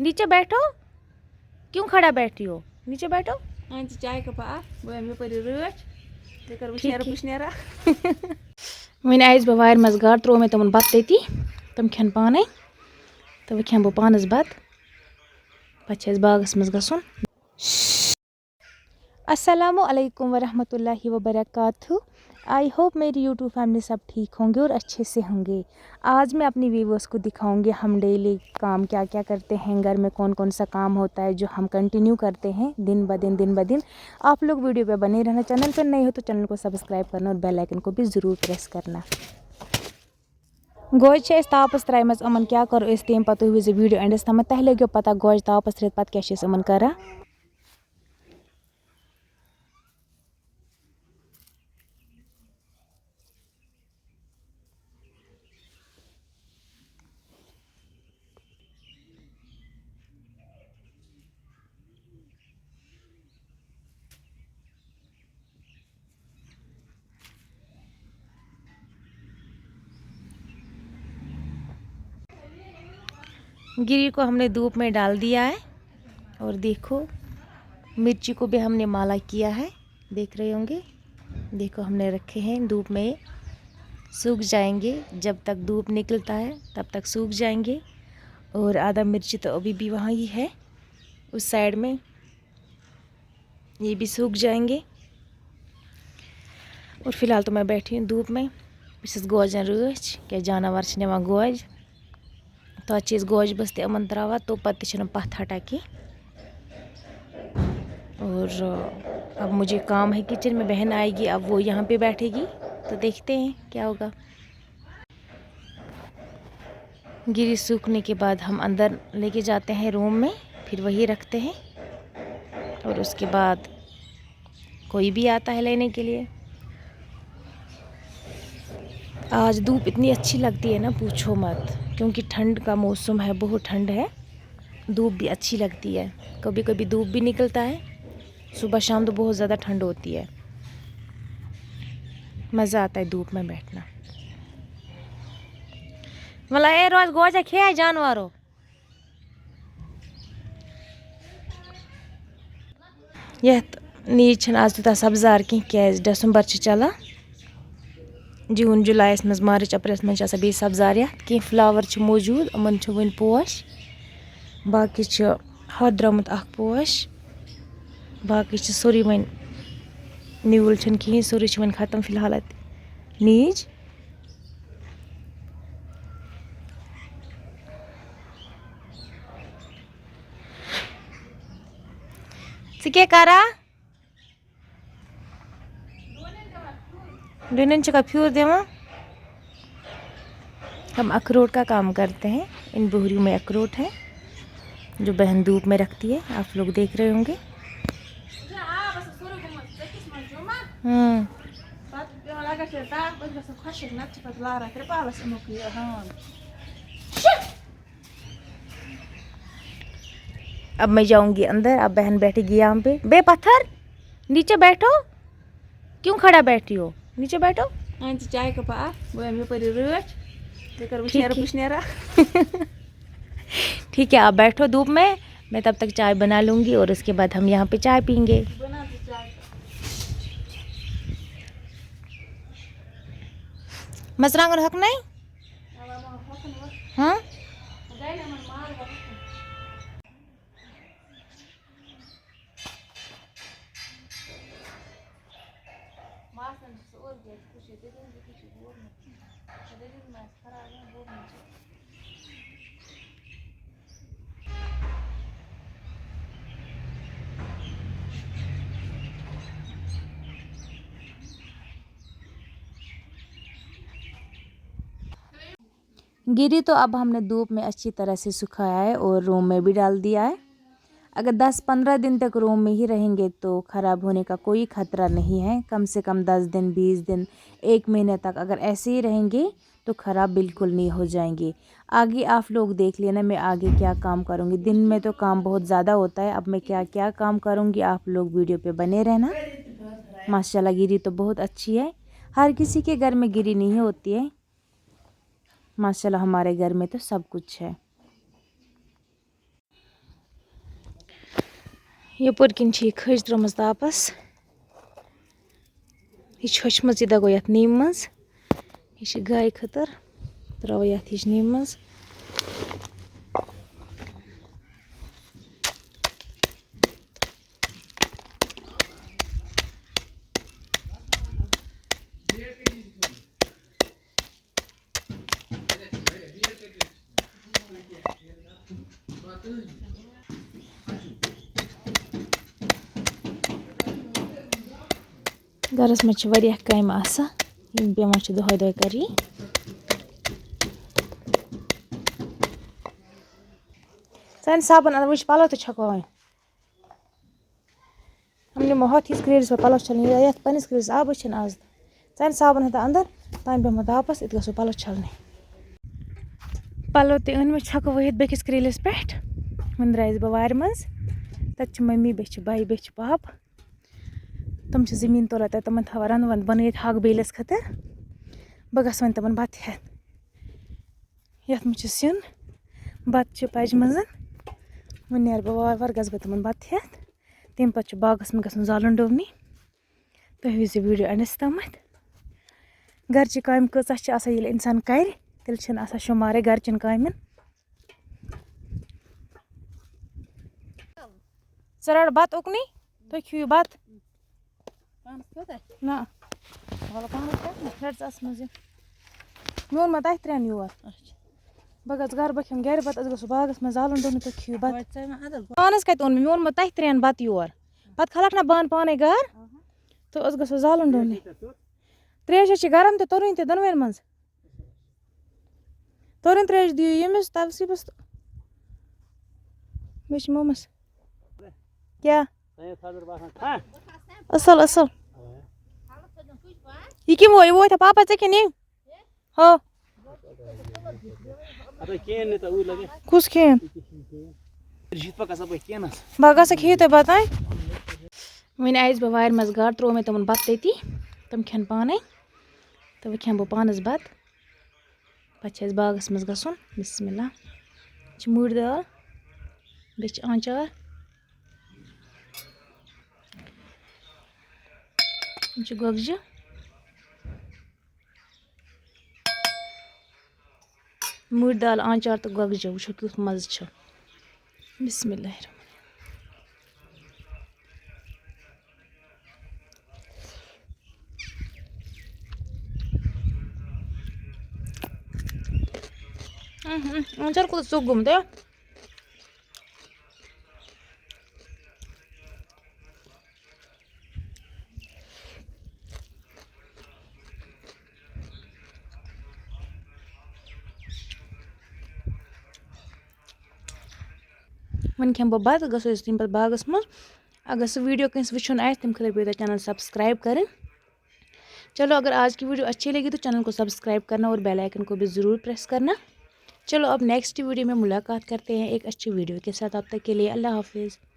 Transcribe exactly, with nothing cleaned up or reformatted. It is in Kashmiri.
नीचे बैठो। क्यों खड़ा बैठी हो? नीचे बैठो। اَنہِ ژٕ چایہِ کَپا اَکھ، بہٕ بیٚہمہٕ یَپٲرۍ رٲچھ۔ تُہۍ کَرو ٹھیٖک، وٕشنیرا ٹھیٖک۔ پُشنیرا۔ وۄنۍ آیَس بہٕ وارِ منٛز گاڈٕ، ترٛوو مےٚ تِمَن بَتہٕ تٔتی۔ تِم کھٮ۪ن پانَے۔ تہٕ وۄنۍ کھٮ۪مہٕ بہٕ پانَس بَتہٕ۔ پَتہٕ چھِ اَسہِ باغَس منٛز گژھُن۔ السلام علیکم ورحمۃ اللہ وبرکاتہ۔ آئی ہوپ میری یوٹیوب فیملی سب ٹھیک ہوں گے اور اچھے سے ہوں گے۔ آج میں اپنی ویورز کو دکھاؤں گی ہم ڈیلی کام کیا کیا کرتے ہیں، گھر میں کون کون سا کام ہوتا ہے جو ہم کنٹینیو کرتے ہیں دن بہ دن، دن بہ دن۔ آپ لوگ ویڈیو پہ بنے رہنا، چینل پر نئے ہو تو چینل کو سبسکرائب کرنا اور بیل آئکن کو بھی ضرور پریس کرنا۔ گوجہِ چھِ أسۍ تاپَس ترٛایمَژ، یِمَن کیٛاہ کَرو أسۍ تَمہِ پَتہٕ، تُہۍ وٕچھزیو ویڈیو اینڈَس تام۔ تَتہِ لٲگِو پَتہ گوجہِ تاپَس ترٲیِتھ، پَتہٕ کیٛاہ چھِ أسۍ یِمَن کَران۔ गिरी को हमने धूप में डाल दिया है। और देखो, मिर्ची को भी हमने माला किया है, देख रहे होंगे। देखो, हमने रखे हैं धूप में, सूख जाएंगे। जब तक धूप निकलता है, तब तक सूख जाएंगे। और आधा मिर्ची तो अभी भी वहाँ ही है, उस साइड में। ये भी सूख जाएंगे। और फिलहाल तो मैं बैठी हूँ धूप में। بہٕ چھَس گوجَن رٲچھ، کیٛازِ جاناوار چھِ نِوان گوجہِ۔ تَتھ چھِ أسۍ گوجہِ بٔستہِ یِمَن ترٛاوان، تو پَتہٕ تہِ چھِنہٕ پَتھ ہٹان کینٛہہ۔ اور اب مجھے کام ہے کچن میں، بہن آئے گی، اب وہ یہاں پہ بیٹھے گی، تو دیکھتے ہیں کیا ہوگا۔ گری سوکھنے کے بعد ہم اندر لے کے جاتے ہیں روم میں، پھر وہی رکھتے ہیں اور اس کے بعد کوئی بھی آتا ہے لینے کے لیے۔ آج دھوپ اتنی اچھی لگتی ہے نا، پوچھو مت، کیونکہ ٹھنڈ کا موسم ہے، بہت ٹھنڈ ہے، دھوپ بھی اچھی لگتی ہے، کبھی کبھی دھوپ بھی نکلتا ہے۔ صبح شام تو بہت زیادہ ٹھنڈ ہوتی ہے، مزہ آتا ہے دھوپ میں بیٹھنا۔ مطلب، اے روز گوجہ کھے جانورو۔ یَتھ نیٖج چھَنہٕ آز تیوٗتاہ سبزار کینٛہہ، کیٛازِ ڈسمبر چھِ چلان۔ جوٗن جُلایَس منٛز، مارٕچ اپریلَس منٛز چھِ آسان بیٚیہِ سبزار یَتھ۔ کینٛہہ فٕلاوَر چھِ موٗجوٗد، یِمَن چھُ وٕنہِ پوش۔ باقٕے چھِ ہۄتھ درٛامُت اَکھ پوش۔ باقٕے چھِ سورُے وۄنۍ نیوٗل چھَنہٕ کِہیٖنۍ، سورُے چھُ وۄنۍ ختم فی الحال اَتہِ نیٖج۔ ژٕ کیٛاہ کران؟ ڈوٗنٮ۪ن چھَکھا پھیُر دِوان؟ ہم اخروٹ کا کام کرتے ہیں، ان بوریوں میں اخروٹ ہے جو بہن دھوپ میں رکھتی ہے، آپ لوگ دیکھ رہے ہوں گے۔ ہوں۔ اب میں جاؤں گی اندر، اب بہن بیٹھے گی یہاں پہ۔ بے پتھر، نیچے بیٹھو۔ کیوں کھڑا بیٹھی ہو؟ نیچے بیٹھو۔ اَنہِ ژٕ چایہِ کَپا اَکھ، بہٕ بیٚہمہٕ یَپٲرۍ رٲچھ۔ تُہۍ کَرو ٹھیٖک، وٕشنیرا ٹھیٖک۔ پُشنیرا۔ ٹھیٖک ہے، آپ بیٹھو دھوپ میں، میں تب تک چائے بنا لوں گی اور اس کے بعد ہم یہاں پہ چائے پئیں گے۔ بَناو ژٕ چاے۔ مرژٕوانٛگُن ہۄکھنَے؟ ہاں؟ گری تو اب ہم نے دھوپ میں اچھی طرح سے سکھایا ہے اور روم میں بھی ڈال دیا ہے۔ اگر دس پندرہ دن تک روم میں ہی رہیں گے تو خراب ہونے کا کوئی خطرہ نہیں ہے۔ کم سے کم دس دن، بیس دن، ایک مہینے تک اگر ایسے ہی رہیں گے تو خراب بالکل نہیں ہو جائیں گے۔ آگے آپ لوگ دیکھ لینا میں آگے کیا کام کروں گی۔ دن میں تو کام بہت زیادہ ہوتا ہے، اب میں کیا کیا کام کروں گی، آپ لوگ ویڈیو پہ بنے رہنا۔ ماشاءاللہ، گری تو بہت اچھی ہے۔ ہر کسی کے گھر میں گری نہیں ہوتی ہے۔ ماشاءاللہ، ہمارے گھر میں تو سب کچھ ہے۔ یَپٲرۍ کِنۍ چھِ یہِ کھٔج ترٲومٕژ تاپَس۔ یہِ چھِ ہوٚچھمٕژ، یہِ دَگو یَتھ نیٚمہِ منٛز۔ یہِ چھِ گایہِ خٲطرٕ۔ ترٛاوو یَتھ ہِش نیٚمہِ منٛز۔ گَرَس منٛز چھِ واریاہ کامہِ آسان، یِم پٮ۪وان چھِ دۄہَے دۄہَے کَرٕنۍ۔ سانہِ صابَن اَنَن، وٕچھ پَلو تہِ چھَکو وۄنۍ۔ یِم نِمو ہۄتھ یِتھ کرٛیٖلِس پٮ۪ٹھ پَلو چھَلنہِ، یا یَتھ پنٛنِس کرٛیٖلِس آبٕے چھِنہٕ آز۔ ژَنہِ صابَن ہَتھ اَندَر، تام بیٚہمو تاپَس، أتۍ گژھو پَلو چھَلنہِ۔ پَلو تہِ أنۍ مےٚ چھَکہٕ وٲیِتھ بیٚکِس کرٛیٖلِس پٮ۪ٹھ۔ وۄنۍ درٛایَس بہٕ وارِ منٛز۔ تَتہِ چھِ مٔمی، بیٚیہِ چھِ بَے، بیٚیہِ چھِ پاپہٕ۔ تِم چھِ زٔمیٖن تُلان تَتہِ، تِمَن تھاوان رَنٛد وَنٛد بَنٲیِتھ ہاکہٕ بیلِس خٲطرٕ۔ بہٕ گژھٕ وۄنۍ تِمَن بَتہٕ ہٮ۪تھ۔ یَتھ منٛز چھِ سیُن، بَتہٕ چھِ پَجہِ منٛز۔ وۄنۍ نیرٕ بہٕ وارٕ وارٕ، گژھٕ بہٕ تِمَن بَتہٕ ہٮ۪تھ۔ تَمہِ پَتہٕ چھُ باغَس منٛز گژھُن زالُن ڈوٗنۍ۔ تُہۍ وٕچھزیو ویٖڈیو اٮ۪نٛڈَس تامَتھ۔ گَرچہِ کامہِ کۭژاہ چھِ آسان، ییٚلہِ اِنسان کَرِ، تیٚلہِ چھِنہٕ آسان شُمارٕے گَرچٮ۪ن کامٮ۪ن۔ ژٕ رَٹ بَتہٕ اُکنٕے، تُہۍ کھیٚیِو بَتہٕ۔ پانَس کھیوٚو تۄہہِ؟ نہ۔ وَلہٕ پانَس کھیوٚو نہ۔ رَٹ ژٕ اَتھ منٛز یہِ۔ مےٚ ووٚن ما تۄہہِ ترٛٮ۪ن یور؟ اچھا۔ بہٕ گژھٕ گَرٕ، بہٕ کھٮ۪مہٕ گَرِ بَتہٕ، أسۍ گژھو باغَس منٛز زالُن ڈوٗنۍ، تُہۍ کھیٚیِو بَتہٕ۔ وۄنۍ ژےٚ ما اَدٕ پانَس کَتہِ اوٚن مےٚ؟ مےٚ ووٚن ما تۄہہِ ترٛٮ۪ن بَتہٕ یور؟ پَتہٕ کھَلَکھ نہ بانہٕ پانَے گَرٕ؟ اَہَن۔ تہٕ أسۍ گژھو زالُن ڈوٗنۍ۔ ترٛیش حظ چھِ گرم تہٕ تُرٕنۍ تہِ دۄنوَے منٛز۔ تُرٕنۍ ترٛیش دِیِو ییٚمِس تَلسیٖبَس تہٕ بیٚیہِ چھِ مومَس۔ کیٛاہ؟ اَصٕل، اَصٕل۔ یہِ کٔمۍ ووت؟ یہِ ووت پاپا ژےٚ کِنہٕ یہِ؟ ہو۔ اَدٕ کِہیٖنۍ نہٕ تہٕ اوٗرۍ لَگے۔ کُس کھیٚیِن؟ یِتھ پٲٹھۍ گژھو بہٕ کِہیٖنَس۔ بہٕ گژھٕ کھیٚیِو تُہۍ بَتہٕ؟ وۄنۍ آیَس بہٕ وارِ منٛز گَرٕ، ترٛوو مےٚ تِمَن بَتہٕ تٔتی۔ تِم کھٮ۪ن پانَے۔ تہٕ وۄنۍ کھٮ۪مہٕ بہٕ پانَس بَتہٕ۔ پَتہٕ چھِ اَسہِ باغَس منٛز گژھُن۔ بِسمِ اللہ۔ یہِ چھِ مُٹھ دال، بیٚیہِ چھِ آنٛچار، یِم چھِ گۄگجہِ۔ مُٹھ دال، آنٛچار تہٕ گۄگجہِ، وٕچھو کیُتھ مَزٕ چھُ۔ بِسمِ اللہ الرحمٰن۔ اۭں، اۭں، آنٛچار کوٗتاہ ژوٚک گوٚمُت، ہا؟ وۄنۍ کھٮ۪مہٕ بہٕ بَتہٕ، گژھو أسۍ تَمہِ پَتہٕ باغَس منٛز۔ اگر سُہ ویٖڈیو کٲنٛسہِ وٕچھُن آسہِ، تَمہِ خٲطرٕ پیٚیہِ تۄہہِ channel subscribe کَرٕنۍ۔ चलो, अगर आज की वीडियो अच्छी लगी तो channel को subscribe करना और bell icon को भी ज़रूर press करना। चलो, अब next वीडियो में मुलाकात करते हैं एक अच्छी वीडियो के साथ। तब तक के लिए अल्लाह हाफिज़।